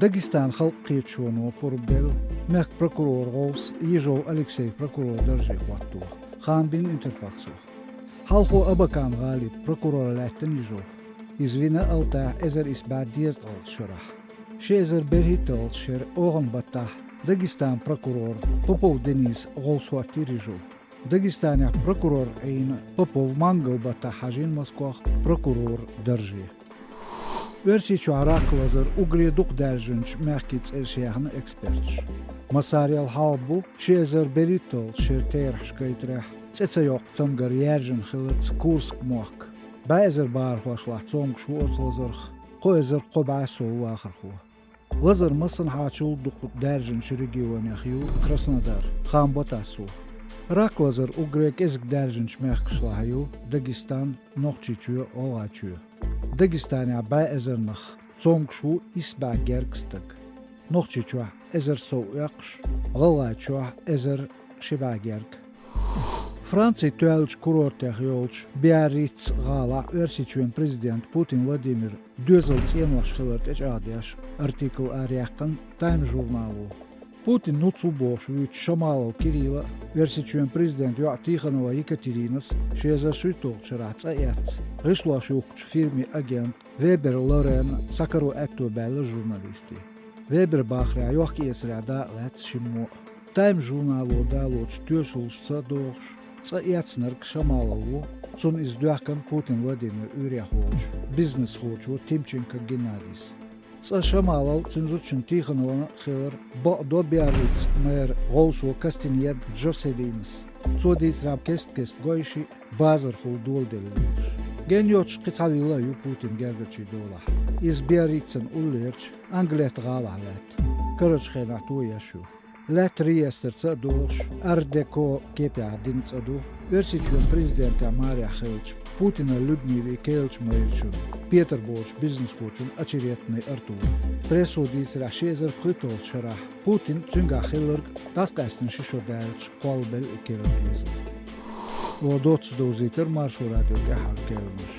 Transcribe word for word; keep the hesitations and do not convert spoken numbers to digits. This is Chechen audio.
Дагестан халкъ кхеташоно пурба белла мехка прокурор гӀовс Ежов Алексей прокурор дарже хӀотто. Ханбин Интерфаксо. Хьалхо Абакан ГӀалиб прокурор лаьттан Ежов. Иза вина Алтайхь эзар исс бӀаь дезткъалгӀа шарахь. Ши эзар берхӀитталгӀа шера охан баттахь Дагестан прокурор Попов Денис гӀовс хӀоттийра Ежов. Дагестанехь прокурор Ӏийна Попов мангал баттахь хьажийна Москвах прокурор дарже. Оьрсийчохь раккха лазар уггаре дукха даьржинчу мехкийн цӀераш яьхна эксперташа. Массарел хьалха бу ши эзар берхӀитталгӀа шера терахьаш гайтарехь, цӀе ца йоккху цамгар яьржина хилларца Курск мохк. БӀаь эзар бахархошлахь цомгуш ву оцу лазарх, кхо эзар кхо бӀе сов ву вахархо. Лазар массанхьачул дукха даьржинчу регионех ю Краснодар, хаам бо ТАСС-о. Раккха лазар уггаре кӀезиг даьржинчу мехкашлахь ю Дагестан, Нохчийчоь, ГӀалгӀайчоь. Дагестанехь бӀе эзарнах, цомгуш ву исс бӀе гергга стаг. Нохчийчохь эзар сов оьккхуш, ГӀалгӀайчохь эзар ши бӀе гергга. Францин тоьллачу курортех йолчу Биарриц гӀалахь Оьрсийчоьнан президент Путин Владимир доьзал цӀенош хилар тӀечӀагӀдеш артикл араяьккхина Time журнало. Путин нуц ву бохуш вуьйцу Шамалов Кирилла а, Оьрсийчоьнан президентан йоӀ Тихонова Екатеринас ши эзар шуьйтталгӀачу шарахь цӀа эцна, гӀишлош юхкучу фирмин агент Вебер Лоренна схьакаро аьтто баьлла журналистийн. Вебер бахарехь йохк-эцарехь дакъа лаьцна шиммо а. Time журнало далочу тоьшаллашца а догӀуш, цӀа эцнарг Шамалов ву, цунна иза доьхкина Путин Владимир уьйрех волчу бизнесхочо Тимченко Геннадийс. ЦӀа Шамалов, цуьнан зудчун Тихоновна хилар бакъдо Биарриц мэр гӀовсо Костеньед Джоселинас. Цо дийцарехь, кест-кеста гой шиъ базархула доладелла лелаш. Гена йоцуш кхин цхьа вилла а ю Путинан гергарчийн долахь. Иза Биарриццан уллерчу Англетта гӀалахь лаьтта. Карарчу хенахь тоеш ю. Лаьттан реестрца а догӀуш, ар-деко кепехь дина цӀа ду Оьрсийчоьнан президентан марехь хиллачу Путина Людмилин керлачу майрачун, Петарборчу бизнесхочун Очеретный Артур. Прессо дийцарехь, ши эзар пхийтталгӀачу шарахь Путин цуьнгахь хилларг дӀасакъаьстина ши шо даьлча кхоллабелла и керла доьзал. Оха доцца довзийтира Маршо радион тӀаьххьара керланаш.